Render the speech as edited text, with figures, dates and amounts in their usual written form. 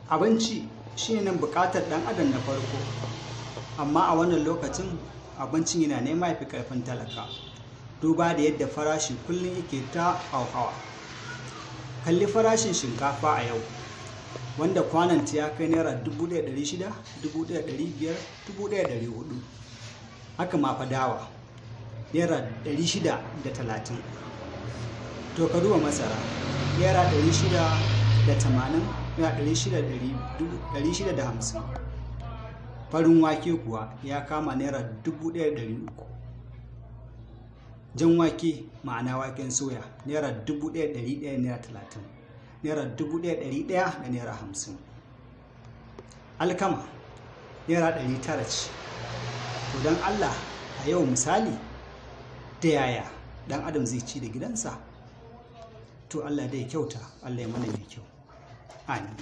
Abinci shine nan buƙatar ɗan adam na farko, amma a wannan lokacin abincin yana nema ya fi ƙarfin talaka, duba da yadda farashi kullum yake ta hauhawa. Kalli farashin shinkafa a yau, wanda kwanonta ya kai naira 1,600, 1,500, 1,400. Haka ma fa dawa, naira 630. To ka duba masara, naira 680, naira 650. Farin wake kuwa ya kama naira 1,300. Jan wake, ma'ana waken soya, naira 1,100 naira 30, naira 1,100 da naira 50. Alkama naira 900 ce. To don Allah, a yau misali, da yaya ɗan adam zai ci da gidansa? To Allah dai kyauta, Allah ya mana mai kyau. Amin.